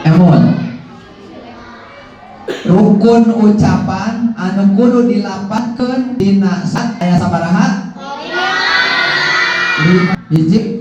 Emut, rukun ucapan anu kudu dilapatkeun dina salat aya sabaraha? Lima. Hiji,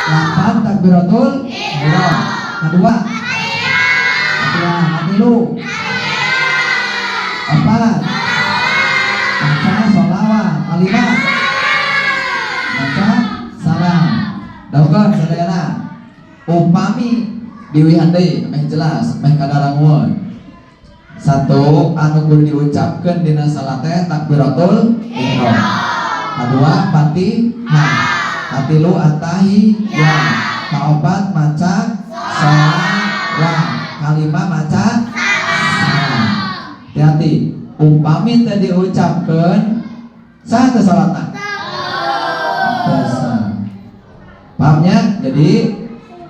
lapan takbiratul ihram. Kedua, Fatihah. Katilu, empat, maca sholawat. Kalima, maca salam. Dangukeun sadayana. Upami diuihan deui meh jelas, meh kadarangueun. Satu, anu kudu diucapkeun dina salat teh takbiratul ihram. Kadua, Fatihah. Katilu, attahiyat. Kaopat, maca sholawat. Kalima, maca salam. Hati-hati, upami teu diucapkeun, sah teu salatna? Teu sah. Pahamnya? Jadi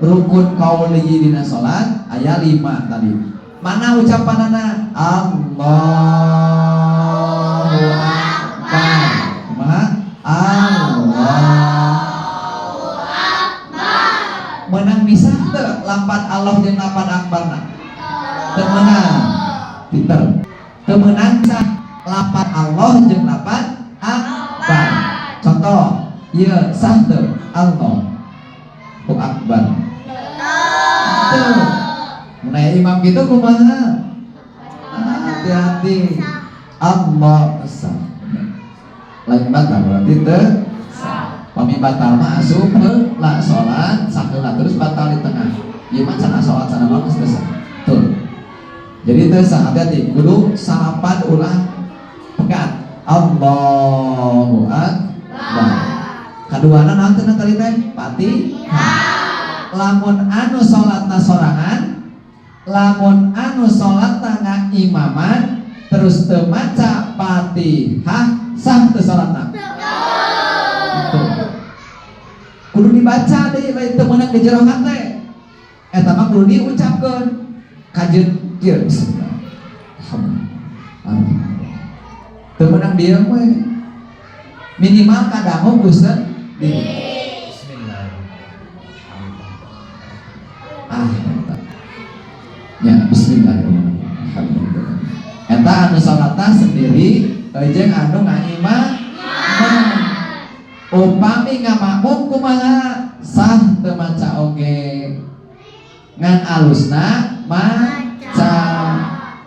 rukun qauli dina salat aya lima tadi. Mana ucapanana? Allahu Akbar. Kumaha? Allah. Menang misah teu lapan Allah jeung lapan akbarna? Teu meunang. Pinter. Teu meunang misah lapan Allah jeung lapan akbar. Contoh, ieu sah teu? Allahu Akbar. Teu. Mun aya imam gitu kumaha? Hati-hati. Allah sah. Lain batal berarti teu sah. Pami batal mah asup heula salat saheula, terus batal di tengah. Ieu mah can salat sana mah geus teu sah. Tuh. Jadi teu sah, hati-hati, kudu salapan, ulah pegat. Allahu Akbar. Kaduana naon teh tadi teh? Fatihah. Lamun anu salatna sorangan, lamun anu salatna ngaimaman terus teu maca Fatihah, sah teu salatna? Tuh. Kudu dibaca deui, lain teu meunang di jero hate. Eta mah kudu diucapkeun. Kajeun kieu, bismillah. Alhamdulillah. Teu meunang dieum we. Minimal kadangu ku sendiri. Bismillahirrahmanirrahim. Ah, eta. Ya, bismillahirrahmanirrahim. Alhamdulillah. Eta anu salatna sendiri jeung anu ngaimaman. Upami ngamakmum kumaha? Sah teu maca oge. Ngan alusna maca.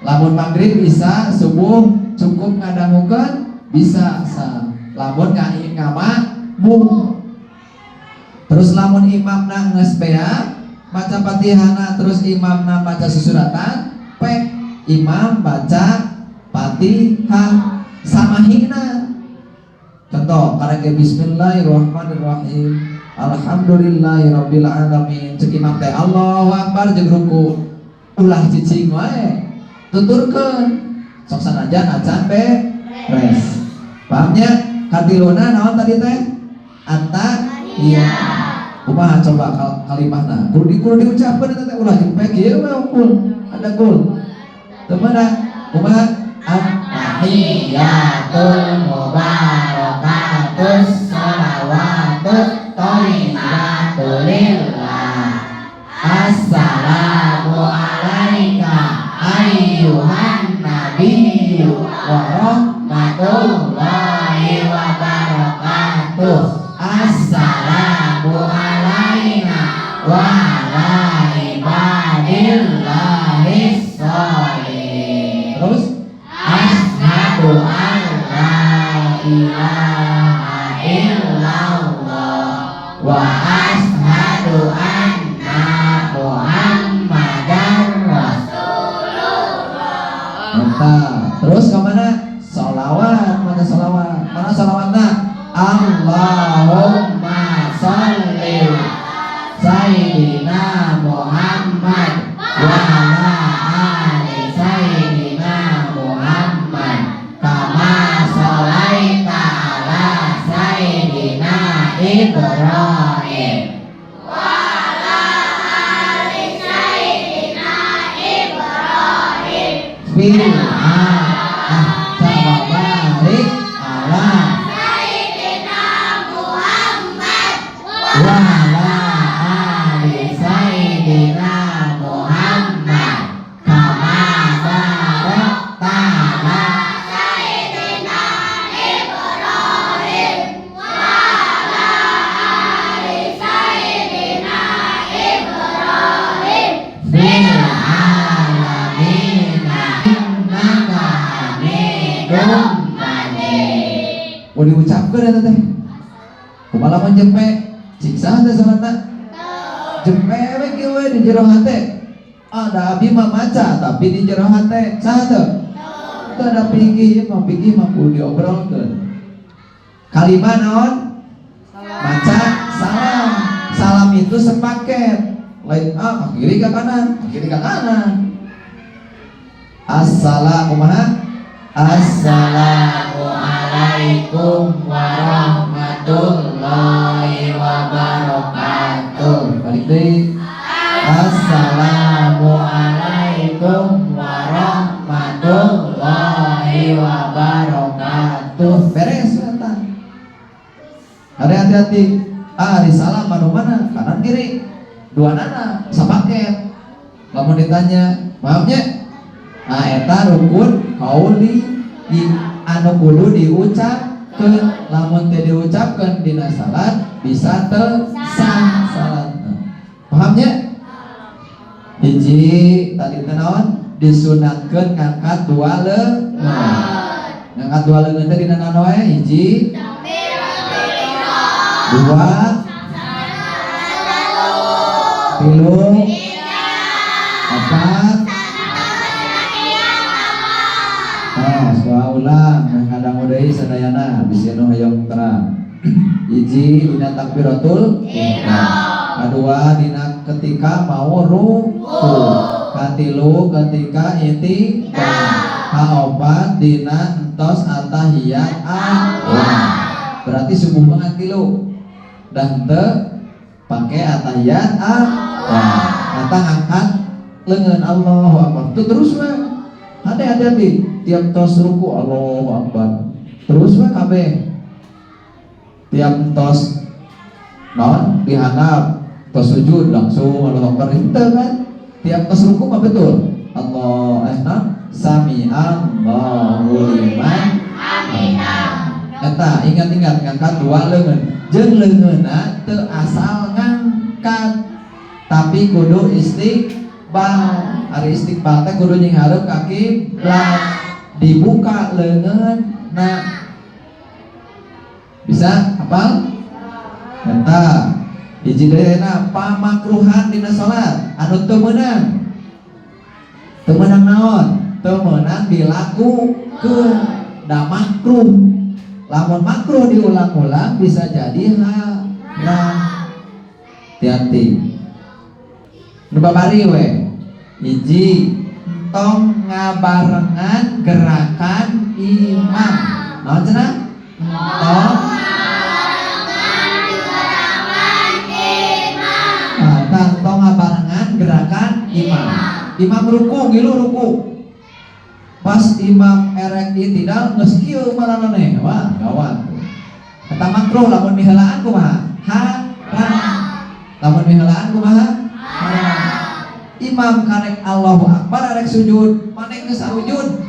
Lamun maghrib, bisa subuh cukup ngadangukeun bisa sah. Lamun ngamakmum. Terus lamun imamna geus beak maca Fatihahna, terus imamna maca susuratan, pek imam baca Fatihah samahina. Contoh, karena bismillahirrahmanirrahim, alhamdulillahirabbil alamin, cek imam teh Allahu akbar jeung ruku, ulah cicing wae, tuturkeun sok sanajan acan beres. Pahamnya? Katiluna naon tadi teh? Attahiyat. Kumaha coba kalimahna? Kudu diucapkeun eta teh, ulah jeung pek ieu we unggul. Ada gol. Teu meunang. Kumaha? At-tahiyatul mubarakatus sholawatut thayyibatul lillah. Assalamu alayka ayyuhan nabiyyu wa rahmatullahi wa barakatuh. Assalamu alayna wa ala ibadillahis sholihin. Terus asyhadu an la ilaha illallah wa asyhadu anna Muhammadar Rasulullah. Mantap. Terus ke mana? Solawat, mana solawat? Mana solawatna? Allahumma sholli Sayyidina Muhammad wa ala ali Sayyidina Muhammad kama sholaita ala Sayyidina Ibrahim wa ala ali Sayyidina Ibrahim fil wa barik ala Sayyidina Muhammad wa ala ali Sayyidina Diucapkeun eta teh. Kumaha lamun jempe? Cik saha teh salatna? Jempe we kieu we di jero hate. Ada abi mah maca tapi di jero hate saha teu? Teu ada fikih mah, fikih mah kudu diobrolkeun. Kalima naon? Maca salam. Salam itu sepaket. Lain ah ke kiri ke kanan, ke kiri ke kanan. Assalamualaikum. Assalamualaikum warahmatullahi wabarakatuh. Balik deui. Assalamualaikum warahmatullahi wabarakatuh. Beres eta. Ada hati-hati. Ah, di salam anu mana? Kanan kiri. Dua nana sapaket. Lamun ditanya, maafnya. Ah, eta rukun kauli di anu kudu diucapkeun. Lamun teu diucapkeun dina salat bisa teu sah salatna. Pahamnya? Hiji tadi teh naon? Disunatkeun ngangkat dua leungeun. Ngangkat dua leungeun teh dina naon wae? Hiji, dua, tilu, empat. Oh, soal ulang, kadang deui sadayana bisi nu hoyong terang. Hiji dina takbiratul ihram. Kadua dina ketika mau ruku. Katilu ketika i'tidal. Kaopat dina entos atahiyat awal. Berarti subuh banget tilu. Dan teu pakai atahiyat awal. Kata ngangkat lengan Allahu Akbar. Itu terus we. Hati hati-hati tiap tos ruku Allahu Akbar. Terus we kabeh. Tiap tos non dihandap tos sujud langsung Allahu Akbar itu kan. Tiap tos ruku mah betul. Allah eh non sami Allahu liman hamidah. Eta ingat-ingat ngangkat dua leungeun. Jeung leungeunna teu asal ngangkat tapi kudu istiqbal. Ari istiqbal teh kudu nyinghareup ka kiblat. Dibuka leungeunna. Bisa hafal? Eta hiji deui pamakruhan dina salat anu teu meunang. Teu meunang naon? Teu meunang dilakukeun, da makruh. Lamun makruh diulang-ulang bisa jadi haram. Hati-hati. Nu babari we. Hiji, entong ngabarengan gerakan imam. Naon cenah? Entong. Nah, entong ngabarengan gerakan imam. Imam ruku, ngilu ruku. Pas imam erek itidal geus kieu maraneh. Wah, gawat. Eta makruh lamun miheulaan kumaha? Haram. Lamun miheulaan kumaha? Haram. Imam karek Allahu Akbar arek sujud, maneh geus sujud.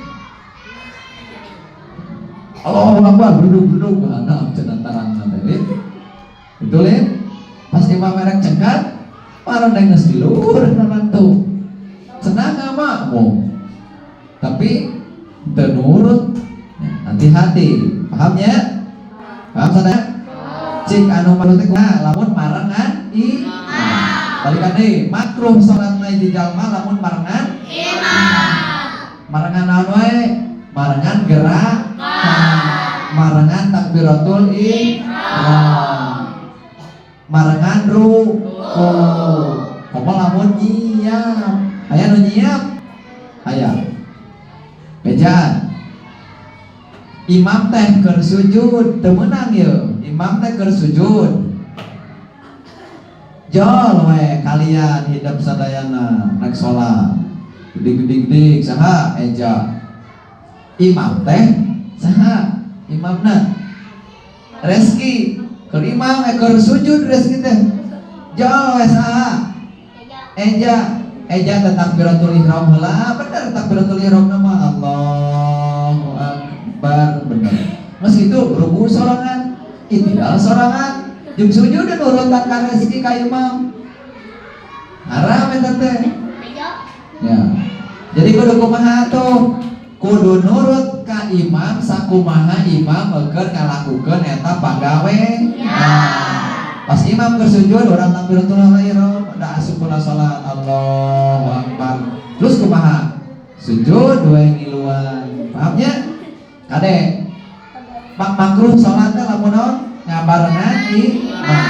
Allahu Akbar, duduk duduk, nah cenah tarang teh. Itu lin. Pas imam erek cengkat, maraneh geus di luhur tuh. Cenah nggak makmum. Tapi teu nurut. Hati-hati, pahamnya? Paham sadaya? Cik anu malu teh kumaha lamun marengan imam. Balikan deui, makruh salatna hiji jalma lamun marengan Imam. Marengan naon wae? Marengan gerak, marengan takbiratul ihram, marengan ruku. Komo lamun nyiap, aya nu nyiap? Aya. Bejaan. Imam teh keur sujud, teu meunang yeuh. Imam teh keur sujud. Jol we kalian hidup sadayana rek salat. Dik dik dik saha eja. Imam teh saha? Imamna Reski keur imam eh keur sujud Reski teh. Jol we saha? Eja. Eja teh takbiratul ihram heula, bener takbiratul ihram mah Allahu Akbar bener. Geus kitu ruku sorangan, itidal sorangan, jeung sujud dan urutan ka Reski ka imam. Haram eta teh. Ya. Jadi kudu kumaha tuh? Kudu nurut. Ka imam sakumaha imam keur ngalakukeun eta pagawe. Nah, pas imam keur sujud, urang takbiratul ihram, da asup kana salat, Allahu akbar. Terus kumaha? Sujud we ngiluan. Pahamnya? Kade. Mak makruh salatnya lamun naon? Ngabarengan imam.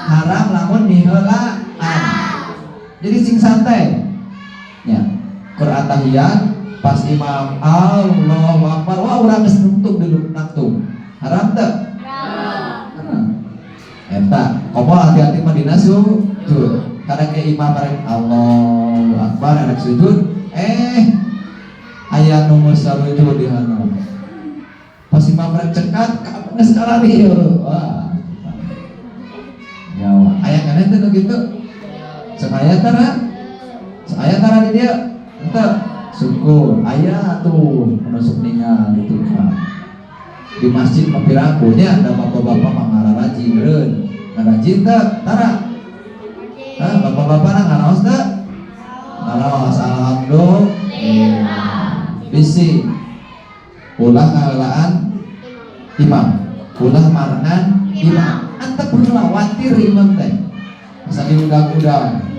Haram lamun miheulaan. Jadi sing santai. Ya. Keur atahiyat, pas imam Allahu akbar, wah, urang geus nungtung dulu, nangtung. Haram teu? Haram. Eta, komo hati-hati mah dina sujud. Kadang ke imam rek Allahu akbar, rek sujud, eh, aya nu sarujud di handap. Pas imam rek cekat, geus karari. Wah. Ya, aya kana teh nu kitu? Sok aya tara? Sok aya tara di dieu? Henteu. Syukur, aya tuh menusuk ningal gitu kan. Di masjid mah piraku nya ada bapak-bapak mah ngararajin meureun. Ngarajin teu? Tara? Hah, bapak-bapak na ngaraos teu? Ngaraos, alhamdulillah. Bisi ulah ngaheulaan imam, ulah marengan imam. Antep heula, watir imam teh. Masa diudag-udag.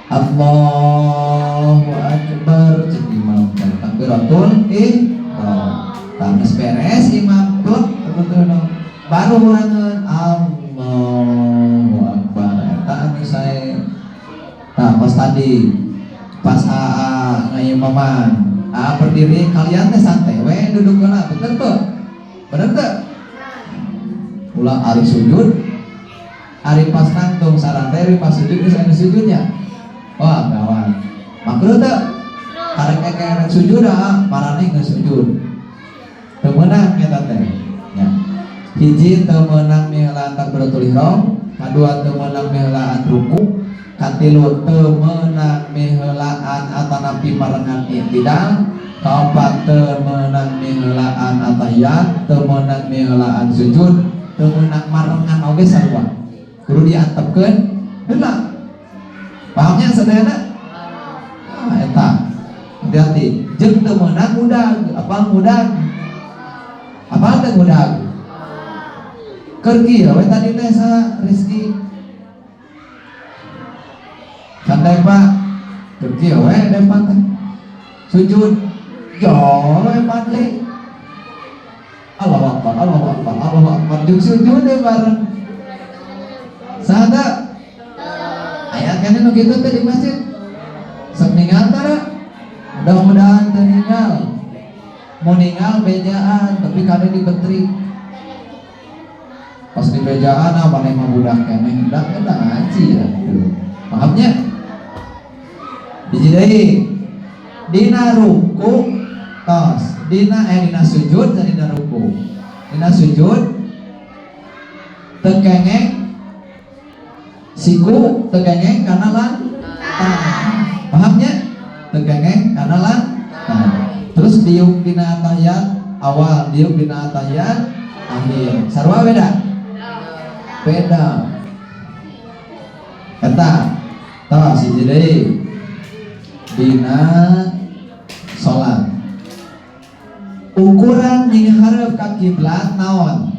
Allahu akbar cek imam teh, takbiratul ihram. Tah, geus beres imam plek baru urangan Allahu akbar, eta anu sae. Tah, pas tadi pas aa ngaimaman, aa berdiri, kalian teh santai we duduk heula, bener tuh? Bener tuh? Ulah ari sujud, ari pas nangtung sareng teh ari pas sujud geus aya sujudnya. Wah, gawat. Makruh teu? Karek rek sujud, ah, maraneh geus sujud. Teu meunang eta teh. Ya. Hiji, teu meunang miheulaan takbiratul ihram, kadua teu meunang miheulaan ruku, katilu teu meunang miheulaan atanapi marengan i'tidal, kaopat teu meunang miheulaan atahiyat, teu meunang miheulaan sujud, teu meunang marengan oge sarua. Kudu diantepkeun heula. Pahamnya sadayana? Ah, eta. Hati-hati. Jeung teu meunang udag, apal udag? Apal teh udag? Keur kieu we tadi teh sa Rizky. Santai, Pak. Keur kieu we depan teh. Sujud. Jol we Padli. Allahu akbar, Allahu akbar, Allahu akbar. Jeung sujud deh bareng. Sada. Aya kan nu kitu teh di masjid. Sok ningal tara? Mudah-mudahan teu ningal. Mau ningal bejaan, tapi kade dibetri. Pas di bejaan, ah, maneh mah budak keneh, budak eta ngaji ya. Pahamnya? Hiji deui. Dina ruku tos, dina dina sujud dan dina ruku. Dina sujud teu kengeng siku, teu kengeng kana lantai. Pahamnya? Teu kengeng kana lantai. Terus diuk dina atahiyat awal, diuk dina atahiyat akhir. Sarua beda? Beda. Eta tos, hiji deui. Dina salat ukuran nyinghareup ka kiblat naon?